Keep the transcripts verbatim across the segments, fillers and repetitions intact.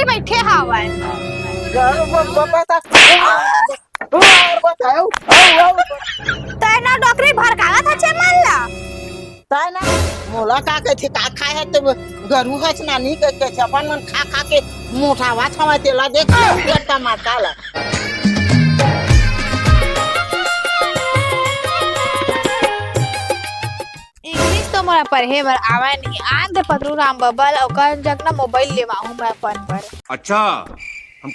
बइठे हवय। ब-, ब-, ब-, बता। और बताओ। तैं ना डोकरी भड़कावत हस मन ला। तैं ना, मोला का कहिथे, का खाय हे ते गरू हस नानी कहिथे, अपन मन खा खा के मोटावत हवय, तेला देख ले, तमाशा ला। English तो मोला पढ़े बर आवय नहीं, आन दे पतरू राम बबल, ओकर जग ना mobile लेवाहूं मैं अपन बर। अच्छा, हम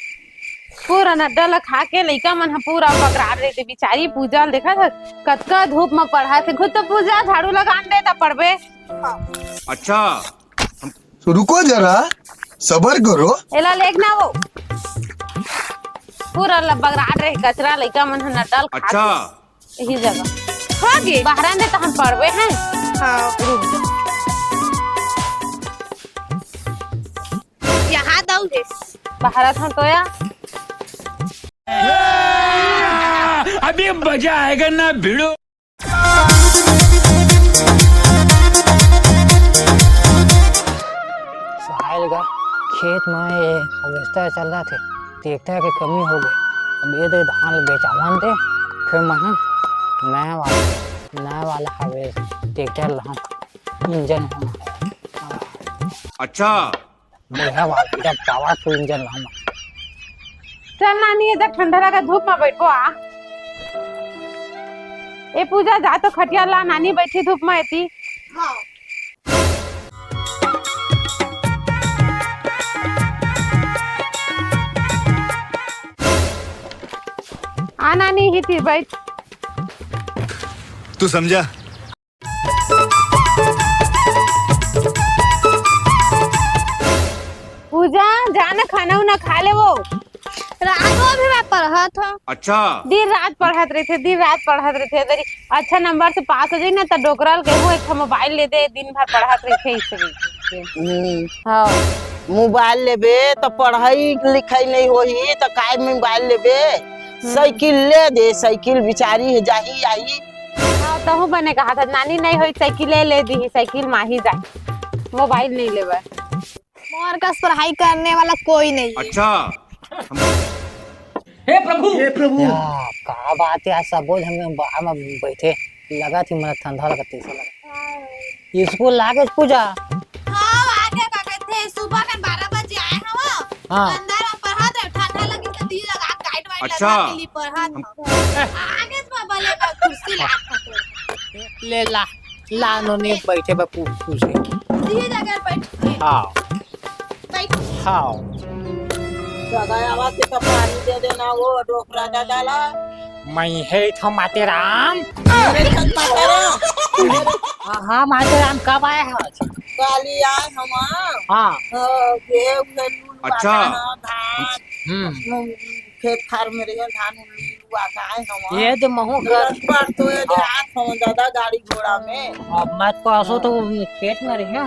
पूरा नड्डा ल खा के लइका मन ह पूरा बगरात रहिथे। बिचारी पूजा ल देखत हस, कतका धूप म पढ़त हे। खुद तो पूजा झाड़ू लगान दे त पढ़बे। अच्छा। तो रुको जरा, सबर करो। एला लेग ना वो। पूरा ल बगरात रहे कचरा, लइका मन ह नड्डा ल खा अच्छा। के। यही जगह। हो गे। बाहर आन दे त हम पढ़बे हैं। हाँ। रुक। यहाँ दऊ दे। बाहर आ तो या। अभी मजा आएगा ना भिड़ो। साहिल का खेत में ये harvester चल रहा थे, ट्रैक्टर के कमी हो गई। अब ये दे धान ल बेचावन दे, फिर मैं नया वाला, नया वाला harvester ट्रैक्टर लाऊं, इंजन हो। अच्छा। बढ़िया वाला, एकदम powerful इंजन लाऊं मैं। चल नानी, ये तक ठंडा लगा, धूप में बैठो आ। ए पूजा, जा तो खटिया ला, नानी बैठी धूप में एती। हाँ। आ नानी, ही थी बैठ। तू समझा? पूजा, जा ना खाना उना खा ले वो। रात को भी मैं पढ़त हूँ। अच्छा। दिन रात पढ़त रहिथे, दिन रात पढ़त रहिथे। अगर अच्छा नंबर से पास हो जाई ना, त डोकरा ल कहूँ एक ठो मोबाइल ले दे, दिन भर पढ़त रहिथे इसे। हम्म। हाँ। मोबाइल लेबे त पढ़ाई लिखाई नहीं होही, त काय मोबाइल लेबे? हम्म। साइकिल ले दे, साइकिल बिचारी हे, जाही आई। हाँ, तहु बने कहा था, नानी नहीं होई, साइकिल ले, ले दी, साइकिल माही जाए, मोबाइल नहीं लेवे। मोर कस पढ़ाई करने वाला कोई नहीं। अच्छा। हे प्रभु, हे प्रभु। या, का बात हे, आज सबो झन बाहर में बैठे, लगा थी मन ठंडा लगत, ऐसा लगा। स्कूल लागे पूजा? हाँ, आगे का कहते, सुबह के बारह बजे आए हवा। हाँ। अंदर में पढ़त रहे, ठंडा लगी तो दिल लगा के गाइड वाइड अच्छा। लगा के लिए पढ़त हवा। आगे तो बले बा कुर्सी लाग खतरे। ले ला, ला नो ने बैठे बा पू-, पूछे। दिए जगह बैठ। हाँ। बैठ। हाँ। सगाई आवाज के तो पानी दे देना वो डोकरा दादा ला। मैं हे थो माते राम। अरे थो माते राम। हाँ, हाँ, माते राम कब आए हो आज? काली आए हम। हाँ। हाँ, गेहूं, गेहूं अच्छा। आता है, धान। हम्म। हम खेत खार में रहिए, धान उन लुआ के आए हम। ये दे महू कर। लटपट तो ये दे हाँ। हाथ हम दादा गाड़ी घोड़ा में। अब मत को असो तो वो खेत में रहिए।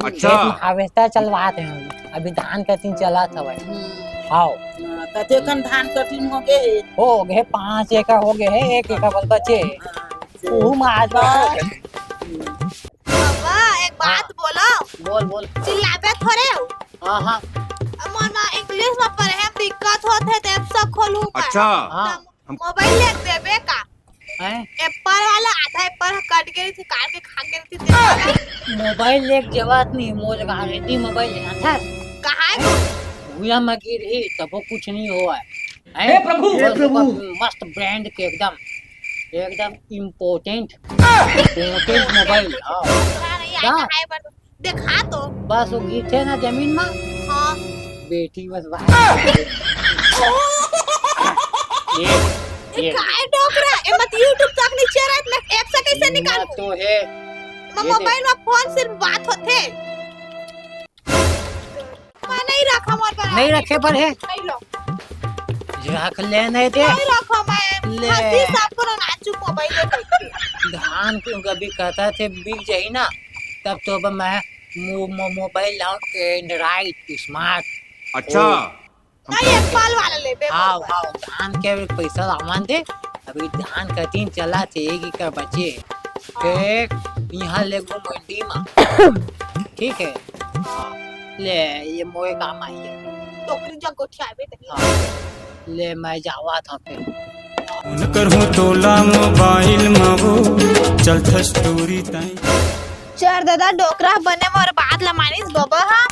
अच्छा। खेत में harvester चलवात हैं। अभी धान कटिंग चलत हवय। हम्म। हाव। हाँ, कतेकन धान कटिंग हो गे हे? हो गे, पाँच एकड़ हो गे हे, एक एकड़ बस बचे हे। हाँ, से ओहू में आज बस। बाबा, एक हाँ। बात बोलो। बोल, बोल। चिल्लाबे थोरे हो। हाँ, हाँ। अब मोर मा English में पढ़े में दिक्कत होत हे, त apps खोलू मैं। अच्छा। हाँ। त मोबाइल ले देबे का? हैं? एप्पल वाला आधा एप्पल ह कट गे रहिथे, काट के खा गे रहिथे, तेला। मोबाइल लेके जवात नहीं, मोर जगह रेडी मोबाइल लेना था। कहाँ है वो? भूया में गिर ही, तबो कुछ नहीं हुआ है। हैं? हे प्रभु! बस हे प्रभु! ओकर मस्त ब्रांड के एकदम, एकदम इम्पोर्टेंट, इम्पोर्टेंट मोबाइल, हाँ। दूसरा नहीं, का? आधा है पर देखा तो। बस वो गिरथे ना जमीन में। हाँ। बेटी बस बाहर। ये, ये ये। काय डोकरा? ए मत YouTube तक नहीं चेहरा, मैं app से कैसे हिम्मत निकालूं? तो है। मैं ये मोबाइल देख। में फोन सिर्फ बात होथे। मैं नहीं रखा मोर पर। नहीं रखे पर है। नहीं लो। रख ले नहीं दे। नहीं रखा मैं। ले। हंसी सबको नाचू मोबाइल में बैठ के। धान को कभी कहता थे बिक जाही ना, तब तो अब मैं मो-, मो-, मोबाइल लाऊं Android smart। अच्छा। ओ। नहीं, एप्पल वाला लेबे, हाव, एप्पल। हाव, धान के पैसा लावन दे, अभी धान कटिंग चलत हे, एक एकड़ बचे। हाँ। फिर यहाँ ले गो मंडी मा। ठीक है? हाँ। ले, ये मोए काम आई है। डोकरी जग गोठियाबे तनी। हाँ। ले, मैं जावत हूँ फिर। फोन करहूँ तोला मोबाइल म वो, चलथस टूरी ताई। चल दादा, डोकरा बने मोर बात ला मानिस बबा हा।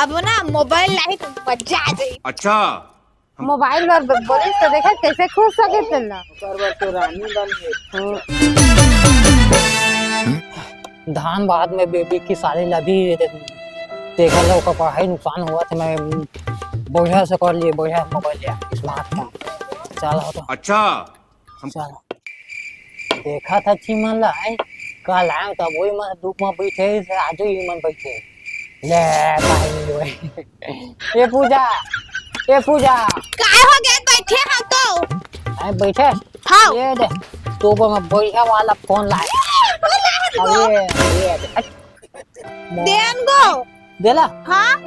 अब ना मोबाइल लाही त मजा आ जाई। अच्छा। मोबाइल बर ब-, बोलिस त देखा कैसे खुश सके तेला। ओकर बर तो रानी बन गे। धान बाद में बेबी की साली लगी है, देख, देखा लो, ओकर पढ़ाई नुकसान हुआ था, मैं बढ़िया से कर लिए, बढ़िया मोबाइल लिया, स्मार्टफोन। चल हो तो। अच्छा। हम चल। देखा था चीमन ला, हैं? कल आए तब वही मन दुख में बैठे से आजू ही मन बैठे। ले भाई ओए। ए पूजा, ए पूजा। काय हो गया? बैठे हम तो। हैं, बैठे? हाँ। ये दे, तू को मैं बढ़िया वाला फोन लाए। अरे, ये दे। हट। Then go. देला? हाँ।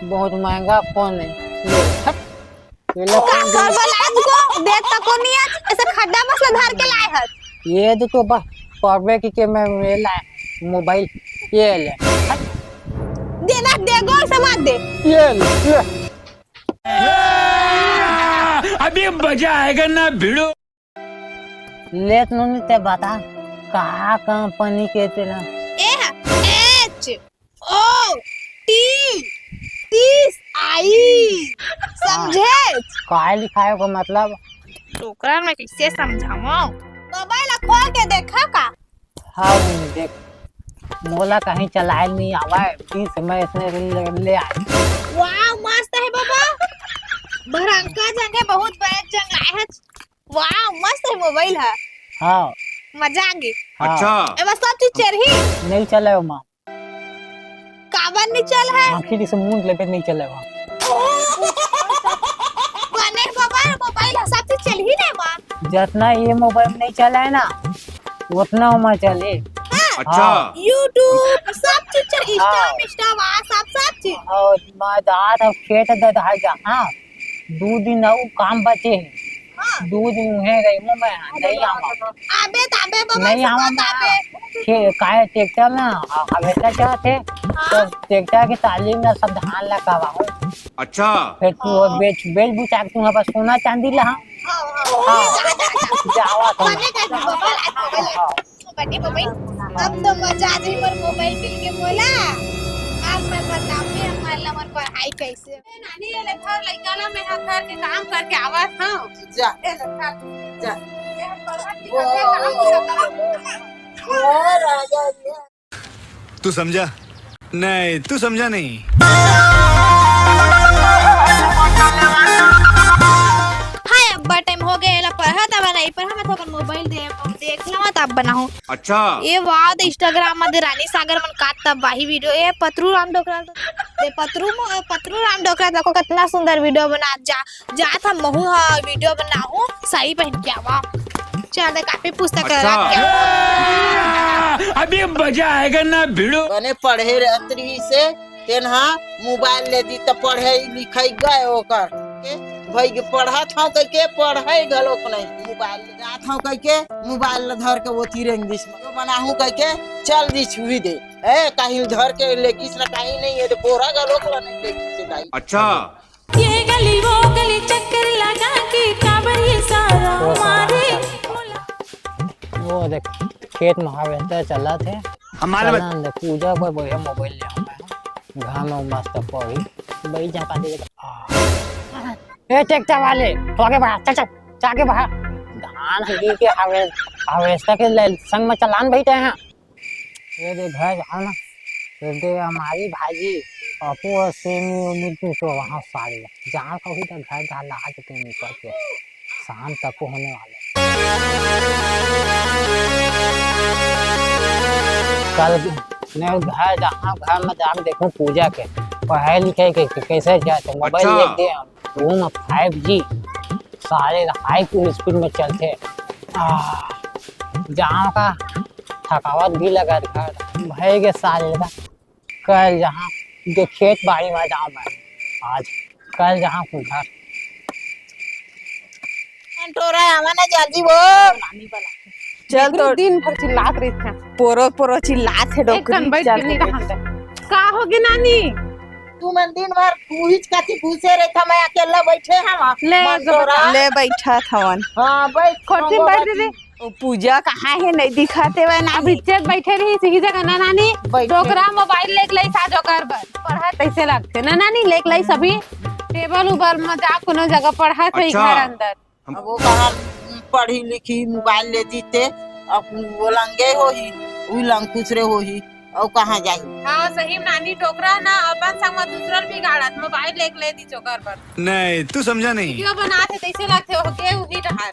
बहुत महंगा फोन है। ये, हट। ये लो का फोन दे। करबो लाए तू को? देख तको नहीं आज, ऐसे खड्डा मसला धर के लाए हस। ये दे तो बस, करबे की के मैं ये लाए, मोबाइल। ये ले। हट। देना, दे गो, ऐसे मत दे। ये ले, ले। अभी मजा आएगा ना भिड़ो। ले तो नोनी ते बता, का कंपनी के तेला? ए, एच ओ टी, तीस आई। समझे? काय लिखाय ओकर मतलब? डोकरा में कैसे समझावं? मोबाइल ला खोल के देखा का? हाँ, देख, मोला कहीं चलाए नहीं आवे, बीस में इसने ले, ले आए। वाह, मस्त है बाबा। भरंका जंग है, बहुत बड़े जंग लाए हैं। वाह, मस्त है मोबाइल है। हाँ। मजा आ गई। हाँ। अच्छा। एमा सब चीज चलही? नहीं चले ओमा। काबर नहीं चल है? आखिर इसे मुंह लेबे नहीं चले ओमा। बने बाबा, मोबाइल है, सब चीज चलही ना माँ। जितना ये मोबाइल में नहीं चला है ना, उतना ओमा चले। हाँ। अच्छा। हाँ। YouTube, सब चीज चल, Insta, हाँ। Insta, WhatsApp, सब चीज। और मैं दादा खेत दे दहा जा, हाँ। दू दिन अउ काम बचे हे। हाँ। दू दिन उहें रहिहूँ मैं, नहीं आवा। आबे त आबे बाबा, नहीं आवा मैं। आबे। खे-, काहे ट्रैक्टर ना, आ, हमेशा चलत हे। हाँ। तो ट्रैक्टर के ताली में सब धान लगावा हूँ। अच्छा। फिर तू वो हाँ। बेच, बेच बुचा के तू हमारा सोना चांदी ला। हाँ, हाँ। हाँ। जा, जा, जा। जावा तो। बने कर दे, बाबा, आज मोबाइल ले। हाँ। बने मोबाइल। अब तो मजा आ जाई मोर मोबाइल मिल के मोला। अब मैं बताऊँ हमार लमन पढ़ाई कैसे। ए नानी, ये ले धर लइका ला, मैं हा घर के काम करके आवत हूँ। जा, ए ले धर, जा। ये पढ़त लिखत के काम करके आवत हूँ। तू समझा? नहीं, तू समझा नहीं। हाय अब्बा, टाइम हो गया, एला पढ़ा तब नहीं पढ़ा, मैं थोकन मोबाइल दे, देख लवा तब बनाऊँ। अच्छा। ये वाह, Instagram में दे रानी सागर मन का तबाही वीडियो, ये पतरू राम डोकरा, दे पतरू मो-, पतरू राम डोकरा देखो कितना सुंदर वीडियो बना जा। जात हम महू ह वीडियो बनाहूँ, साड़ी पहन के आवा। चल दे, कापी पुस्तक अच्छा। रख के आवा। अभी मजा आएगा ना भिड़ो। बने पढ़े रहत रही से, तेन हा मोबाइल ले दी त पढ़े लिखाई गए ओकर। के भाई के पढ़त हव कह के पढ़े घलोक नहीं, मोबाइल ले जात हव कह के मोबाइल ल धर के ओती रेंग दिस। जो बनाहूँ कह के चल दी छुरी दे। ए, काहिल धर के लेगिस न काहीं नहीं, ये तो बोरा घलोक ल नहीं लेगिस दाई। अच्छा। ये गली वो गली चक्कर लगा के काबर ये सारा वो सारा मारे। वो देख, खेत में harvester चलत हे। हमारे चल बच- ना, पूजा पर बढ़िया मोबाइल ले आऊँ मैं। घर में मस्त पढ़ी। बैठ जा, काटे जा। ए, ट्रैक्टर वाले, तो आगे बढ़ा, चल, चल, चल आगे बढ़ा। धान गिर के harve-, harvester के ले-, संग में चलान बैठे हैं। ये दे घर जाओ ना, ये दे हमारी भाजी, अपू और सेमी उमी तू तो वहाँ सारे जाओ कभी तो घर जा ला के तुम निकल के शाम तक को होने वाले। कल मैं घर जाऊँ, घर में जाके देखूँ पूजा के पढ़ाई लिखाई के, के कैसे जाते मोबाइल अच्छा। देख दे हम। रूम फाइव जी सारे हाई स्पीड में चलते। आ, जाओ का थकावट भी लगा घर भय के सारे का। कल जहाँ जो खेत बाड़ी में जाओ मैं आज, कल जहाँ को घर। टोरा आवा ना जल्दी वो। चल तो दिन भर चिल्लात रही था। पोरो पोरो चिल्लात है एक डोकरी कन बैठ चल के के नहीं देख। कहाँ गए? का हो गए नानी? तुमन दिन भर उहीच कति घुसे रहिथव, मैं अकेला बइठे हवं। ले, मन तोरा। ले बइठत हवन। हाँ, बइठ, कुर्सी में बइठ दीदी। ओ पूजा कहाँ हे, नइ दिखत हेवय ना। अब इज्जत बइठे रहिस इही जगह ना नानी। बइठे। डोकरा मोबाइल लेके लइस आज ओकर बर। पढ़त तइसे लगथे ना नानी, लेके लइस अभी टेबल उबल म जा कोनो जगह पढ़त हे अच्छा। घर अंदर। हम अब वो कहाँ पढ़ी लिखी, मोबाइल ले दीते, अब वो लंगे होही, उ लंग खुसरे होही, अउ कहाँ जाही? हाँ, सही में नानी डोकरा ना अपन संग म दूसरा ल बिगाड़त, मोबाइल लेके ले दीस ओकर बर। नहीं, तू समझा नहीं। वीडियो बनात हे, तइसे लगथे, हो गे उही डहर।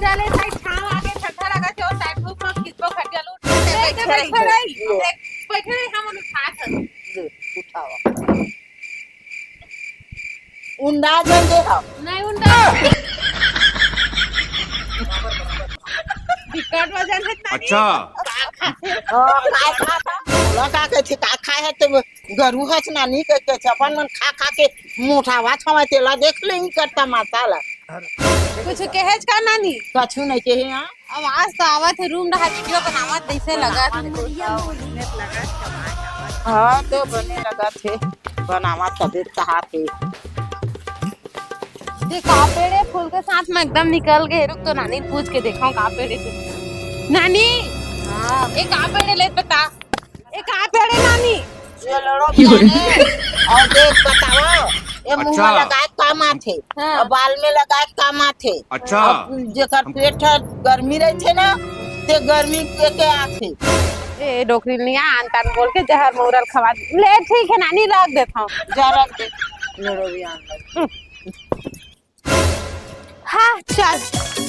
चले, साइड छाँव आगे, ठंडा लगत हे, ओ साइड धूप म खिंचबो खटिया ल उठ। ले, ले, बइठे रही। बइठे रही, हम उठात हन। ले, उठावा। उंडा झन दे हव। नहीं उंडा। बिकट वजन हे नानी। अच्छा। हाँ, काय खाता? बोला का कहिथे, का खाय हे ते गरू हस नानी कहिथे, अपन मन खा खा के मोटावत हवय, तेला देख ले ही करता माता ला। कुछ कहेच का नानी? कछु नहीं कहे, हाँ। आवाज तो आवत हे, रूम रहा वीडियो बनावत तइसे लगत हे। हाँ, तो बने लगत हे, बनावत तबे कहात हे। ये का पेड़ हे, फूल के साथ में एकदम निकल गे। रुक तो नानी पूछ के देखो का पेड़ हे। नानी, हाँ। ये का पेड़ हे, ले बता। ए, का पेड़ हे नानी? ये लड़ो बियाने। अउ देख बताओ, ये मुंह अच्छा। में लगाए काम आथे, हाँ। अउ बाल में लगाए काम आथे। अच्छा। अउ जेकर पेट ह गर्मी रहिथे ना, ते गर्मी के, के आथे। ए, डोकरी निया आन तान बोल के जहर मौरल खवा दे। ले, ठीक हे नानी, रख देत हूँ। जा रख दे। लड़ो बियान। हाँ, चल,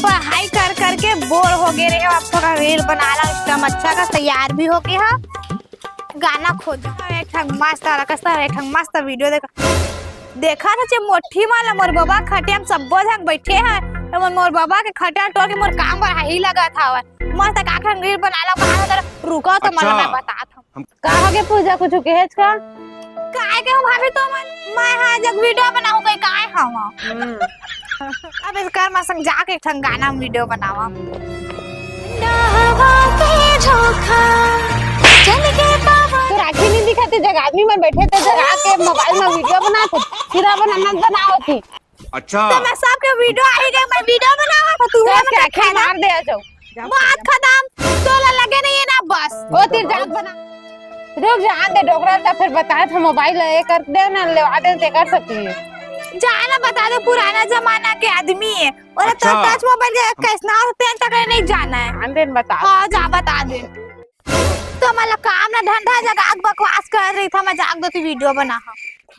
पढ़ाई कर कर के बोर हो गे रहे, अब थोड़ा reel बना ला, एकदम अच्छा का तैयार भी हो गे हा। गाना खोजा, एक ठन मस्त रकस, एक ठन मस्त वीडियो देखा। देखा था जे मोठी वाला मोर बाबा खटिया में सब्बो झन बैठे हैं, तो मोर, मोर बाबा के खटिया टोर के मोर काम बर ही लगा था। मस्त का ठन reel बना ला, कहा था, रुको तो मन अच्छा। मैं बता था। हम का हो गे पूजा, कुछ कहेच का? काय के हो भाभी तुमन? मैं हा जग वीडियो बनाऊं कहीं काय हवा। हम्म। अब इस कर मा संग जाके एक ठन गाना में वीडियो बनावा। तो राखी नहीं दिखाते, जग आदमी मन बैठे थे, जग आके मोबाइल में वीडियो बनाते, फिर अपन अनंत बनाओ थी। अच्छा। तो मैं सबके वीडियो आई गए, मैं वीडियो बनावा था, तू तो हमें क्या क्या खेल खेलना? मार दे आ जाओ। बात खत्म, तोला लगे नहीं है ना, बस। ओ तीर जात बना। रुक जा, आन दे डोकरा, त फिर बता था मोबाइल ये कर दे ना, लेवा दे ते कर सकती है। जाना बता दे, पुराना जमाना के आदमी है। और तो अच्छा। टच मोबाइल के कैसना हो, पेन तक नहीं जाना है। आन दे बता। हाँ, जा बता दे। तो मतलब काम ना धंधा जगाक बकवास कर रही था, मैं जाग दो ती वीडियो बना।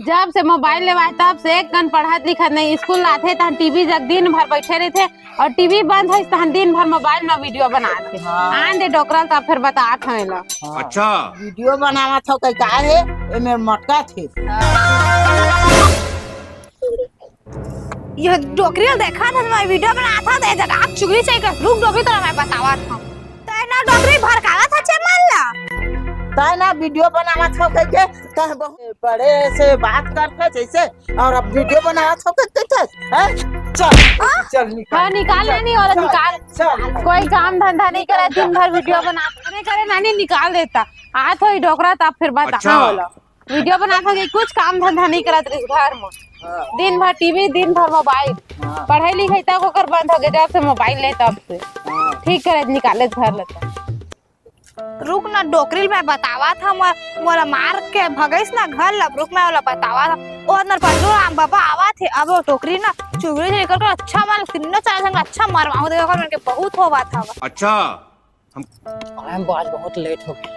जब से मोबाइल लेवाए तब से एक कन पढ़त लिखत नहीं, स्कूल आथे तहन टीवी जग दिन भर बैठे रहिथे और टीवी बंद होइस तहन दिन भर मोबाइल में वीडियो बनाथे। हाँ। आन दे डोकरा ल त फिर बतात हवे ला। हाँ। अच्छा। वीडियो बनावत हो कई का हे, एमे मटका थे। ये डोकरी ल देखा था, मैं वीडियो बनात था, तो ये जगह आप चुगली चाहिए कर, रुक डोकरी तोला मैं बतावत हूँ। तै ना डोकरी भड़कावत हचे मन ला। तै ना वीडियो बनावत हो कह के, तै बहुत बड़े से बात करत है जैसे, और अब वीडियो बनावत हो कह के, हैं? चल, हाँ? चल निकाल। हाँ, निकाल चल, ना, नहीं वाला चल, निकाल। चल। कोई काम धंधा नहीं करे, दिन भर वीडियो बना, नहीं करे ना, नहीं निकाल देता। आत होई डोकरा, तब फिर बता। अच्छा। हाँ, बोलो। वीडियो बनात हो कि कुछ काम धंधा नहीं करत रहिस घर में। हाँ। दिन भर टीवी, दिन भर मोबाइल। हाँ। पढ़ाई लिखाई तक ओकर बंद हो गए जब से मोबाइल ले तब से। हाँ। ठीक करे निकाले घर ले तब। रुक ना डोकरी ल मैं बतावत हूँ, मोर, मोला मार के भगइस ना घर ला, रुक मैं ओला बतावत हूँ। ओ अंदर पल्लू राम बाबा आवत हे, अब वो डोकरी ना चुगली निकल कर अच्छा मार, तीनों चार झन अच्छा मरवाऊँ, देखो मन के बहुत होवत हवा। अच्छा। हम हम आज बहुत लेट हो गए,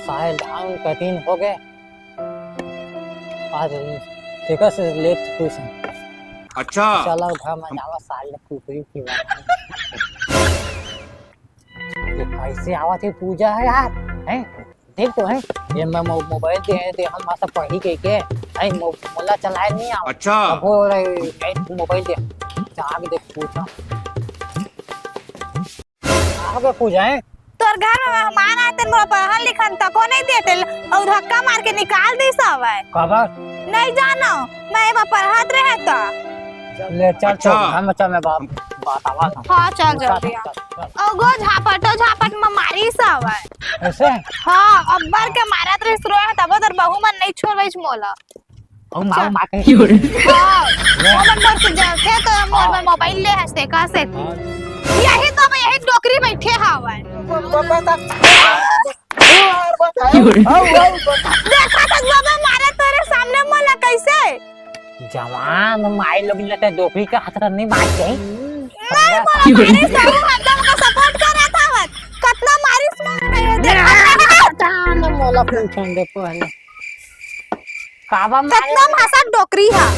साढ़े नौ कठिन हो गए। आज देखा से लेट कुछ है। अच्छा। चलो घर में जावा, साले कुकरी की बात। ये कैसे आवा थी पूजा है यार, हैं? देख तो है, ये मैं मो-, मोबाइल दे हैं, दे हम मासा पढ़ी के के, हैं, मो-, मोला चलाए नहीं आवा। अच्छा। अब वो रहे, मोबाइल दे, जाके देख पूजा। का हो गया पूजा है? तोर घर में मेहमान आए तेन मोला पढ़न लिखन तको नहीं देते, अउ धक्का मार के निकाल दिस हवय। काबर? नहीं जानो, मैं एमा पढ़त रहे त। ले चल अच्छा। तो घर में चल, मैं बाप। बतावा था। हाँ, चल जल्दी आ। चल, चल। ओगो झापटो झापट म मारिस हवय। ऐसे? हाँ, अब्बर के मारत रहिस रोए, तबो तोर बहू मन नइ छोड़वइस मोला। ओ माँ, चल। माँ के। हाँ, वो मन मोर से जलथे तो मोर बर मोबाइल ले हस, देखा से। हाँ। यही तो, यही डोकरी बइठे हवय। देखा था बाबा मारे तोरे सामने मोला कैसे? जवान माई लोग लेते डोकरी के हाथ नहीं मार के। नहीं, मोला मारिस तो हम तुमका सपोर्ट कर रहा था, बस। कतना मारिस मारे, देखा था। ना, मोला पूछन दे पहले। काबा मारे? कतना भाषा डोकरी हा।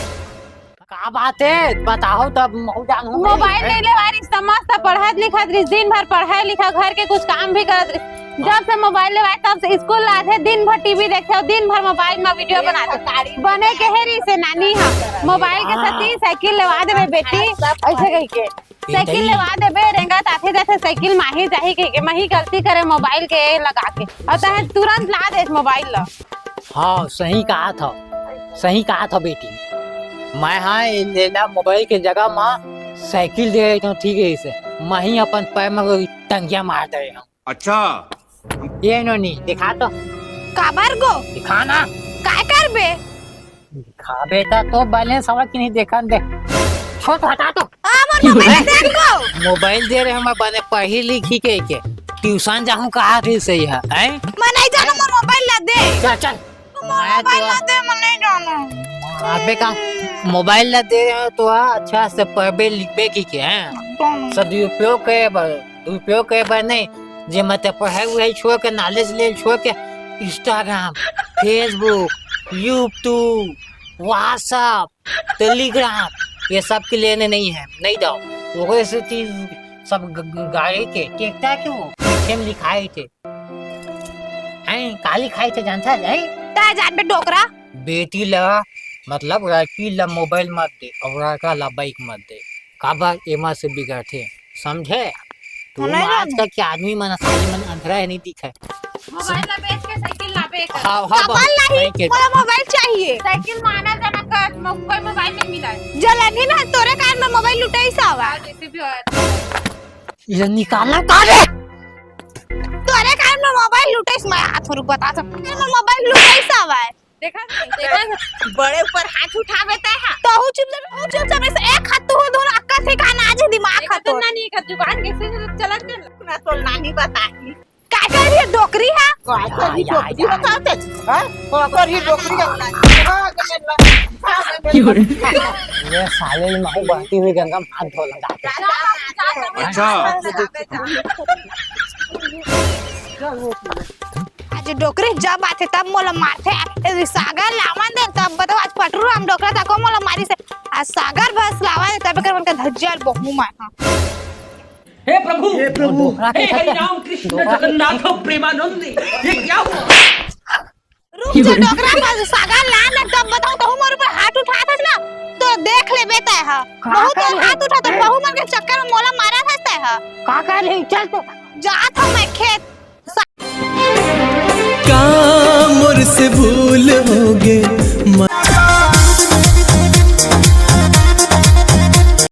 का बात है? बताओ तब, महू जानहूँ भाई। मोबाइल नइ लेवाय रिस, त मस्त पढ़त लिखत रिस, दिन भर पढ़े लिखा, घर के कुछ काम भी करत रिस। जब से मोबाइल लेवाय, तब से स्कूल आथे, दिन भर टीवी देखथे, दिन भर मोबाइल म वीडियो बनाथे। बने कहे रिस हे नानी ह, मोबाइल के सेती साइकिल लेवा देबे बेटी, ऐसे कहि के। साइकिल लेवा देबे, रेंगत आथे जाथे साइकिल माही जाही कहि के, मही गलती करे मोबाइल के लगा के, अउ तहे तुरंत ला देस मोबाइल ल। हाँ, सही कहा था, सही कहा था बेटी। मैं हाँ ये लेला मोबाइल के जगह मा साइकिल दे रही हूँ, ठीक है, इसे मैं ही अपन पैर में कोई टंगिया मार दे रही हूँ। अच्छा। ये नोनी, दिखा तो। काबर गो? दिखा ना। काय करबे? दिखा बेटा, तो बैलेंस हवा कि नहीं, देखा दे। छोट हटा तो। आ, मोर मोबाइल दे गो। मोबाइल दे रहे हूँ मैं, बने पढ़ी लिखी के, के ट्यूशन जाहूँ कहा रही सही है, हैं? मैं नहीं जाना, मोर मोबाइल ला दे। चल, चल। मोर मैं मोबाइल तो ला दे, मैं नहीं जाना। अबे का मोबाइल ला दे रहे हो तो हाँ, अच्छा से पढ़बे लिखबे की के, हैं? सदुपयोग करे बर, दुरुपयोग करे बर नहीं। जे मैं ते पढ़ाई उढ़ाई छोड़ के, नॉलेज ले छोड़ के Instagram, Facebook, YouTube, WhatsApp, Telegram, ये सब के लेने नहीं है, नहीं दो। वो ऐसे चीज सब ग-, ग-, गाड़ी के, ट्रैक्टर के वो पीछे में लिखाए थे। हैं, का लिखाए थे जानता है? हैं? तैं जानबे डोकरा। बेटी ला, मतलब लड़की ला मोबाइल मत दे, अउ लड़का ला बाइक मत दे। काबर एमा से बिगड़थे, समझे? तू नहीं आज जानबे। कल के आदमी मन, साले मन अंधरा है, नहीं दिखे। मोबाइल ला बेच के साइकिल लाबे कर। हाँ, हाँ, काबर बस, लाही? सही के। मोला मोबाइल चाहिए। साइकिल माना जाना कर, म-, कोई मोबाइल नहीं मिला है। जलनी ना, तोरे कारण में मोबाइल लुटाई सावा। हाँ, जैसे भी हो। ये निकालना का रे? तोरे कारण में मोबाइल लुटाई, मैं हाथ रुक बता सकता। मैं मोबाइल लुटाई सावा है। देखा, देखा, बड़े ऊपर हाथ उठावे तैं हा। तहू चुप, तहू चुप, चुप, ऐसे एक हाथ तू धुन अक्का से खाना आज दिमाग देखा खा तो तो। नानी का जुबान कैसे चलत कर। ना तो नानी बताही। का कर रही है डोकरी हा? का कर रही डोकरी बताते? हाँ? का कर रही डोकरी का? ये साले ही महू बहती हुई गंगा में हाथ धो लगा। अच्छा। आज डोकरी जब आथे तब मोला मारथे। ए, सागर लावन दे, तब बताओ आज पटरू राम डोकरा तको मोला मारिस हे। आज सागर बस लावन दे, तब कर मन का धज्जल बहू मार। हाँ। हे प्रभु, हे प्रभु, हे हरि राम कृष्ण जगन्नाथ प्रेमानंद, ये क्या हुआ? रुक जा डोकरा, बस सागर ला ना, तब बताओ, तहू मोर ऊपर हाथ उठात हस ना, तो देख लेबे तैं हा। का बहुत करे? हाथ उठा तो बहू मन के चक्कर में मोला मारत हस तैं हा। का करे? चल तो। जात हूँ मैं खेत। का मोर से भूल होगे?